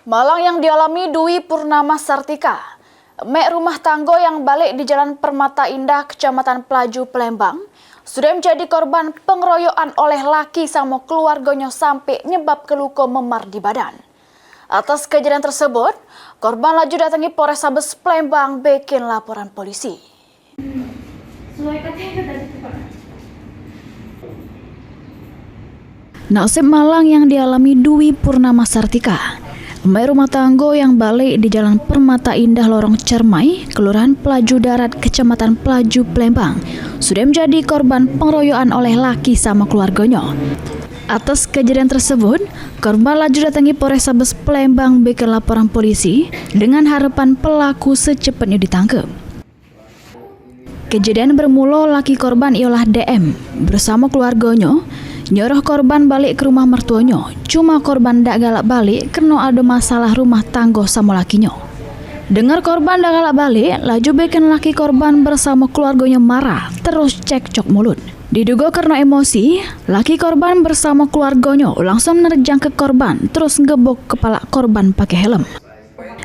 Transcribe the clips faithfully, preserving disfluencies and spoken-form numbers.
Malang yang dialami Dwi Purnama Sartika, mek rumah tanggo yang balek di Jalan Permata Indah, Kecamatan Pelaju, Palembang, sudah menjadi korban pengeroyokan oleh laki samo keluargonyo sampe nyebabke luko memar di badan. Atas kejadian tersebut, korban laju datangi Polrestabes Palembang bikin laporan polisi. Nasib malang yang dialami Dwi Purnama Sartika, mek rumah tanggo yang balek di Jalan Permata Indah, Lorong Cermai, Kelurahan Pelaju Darat, Kecamatan Pelaju, Palembang, sudah menjadi korban pengeroyokan oleh laki samo keluargonyo. Atas kejadian tersebut, korban laju datangi Polrestabes Palembang bikin laporan polisi dengan harapan pelaku secepatnyo ditangkep. Kejadian bermulo laki korban ialah D M bersamo keluargonyo nyuruh korban balek ke rumah mertuonyo. Cuma korban dak galak balek kerno ado masalah rumah tanggo samo lakinyo. Dengar korban dak galak balek, laju bikin laki korban bersamo keluargonyo marah, terus cekcok mulut. Didugo kerno emosi, laki korban bersamo keluargonyo langsung nerjang ke korban, terus ngebok kepala korban pake helm.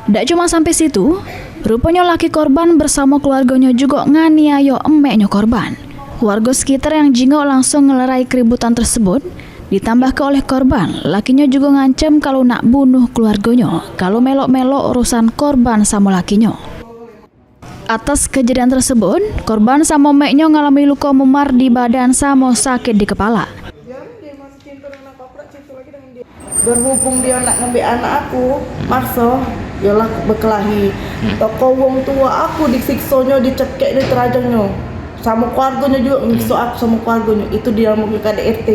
Dak cuma sampe situ, ruponyo laki korban bersamo keluargonyo jugo nganiayo emeknyo korban. Warga sekitar yang jingok langsung ngelerai keributan tersebut, ditambahke oleh korban, lakinyo jugo ngancam kalu nak bunuh keluargonyo kalu melok-melok urusan korban samo lakinyo. Atas kejadian tersebut, korban samo meknyo ngalami luko memar di badan samo sakit di kepala. Berhubung dio nak ngambek anak aku, makso, yolah, bekelahi. Toko wong tuo aku disiksonyo, dicekeknyo, terajangnyo. Samo keluargonyo jugo nyikso aku samo keluargonyo. Itu dinamo K D R T.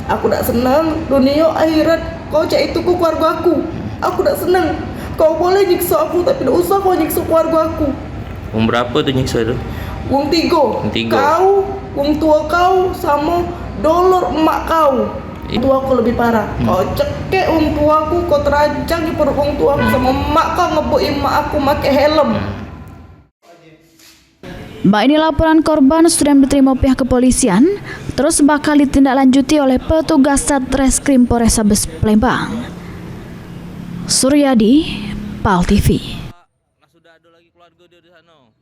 Aku dak seneng, dunio akhirat, kau cak itu ku keluargo aku. Aku dak seneng. Kau boleh nyikso aku, tapi dak usah kau nyikso keluargo aku. Wong berapo tu nyikso tu? Wong tigo. Wong tigo. Kau, wong tuo kau, samo dolor emak kau. Wong tuo aku lebih parah. Kau cekek wong tuo aku, kau terajang di perut wong tuo aku, samo emak kau ngebok emak aku make helm. Mak ini laporan korban sudah diterima pihak kepolisian, terus bakal ditindaklanjuti oleh petugas Satreskrim Polrestabes Palembang. Suryadi, Pal T V.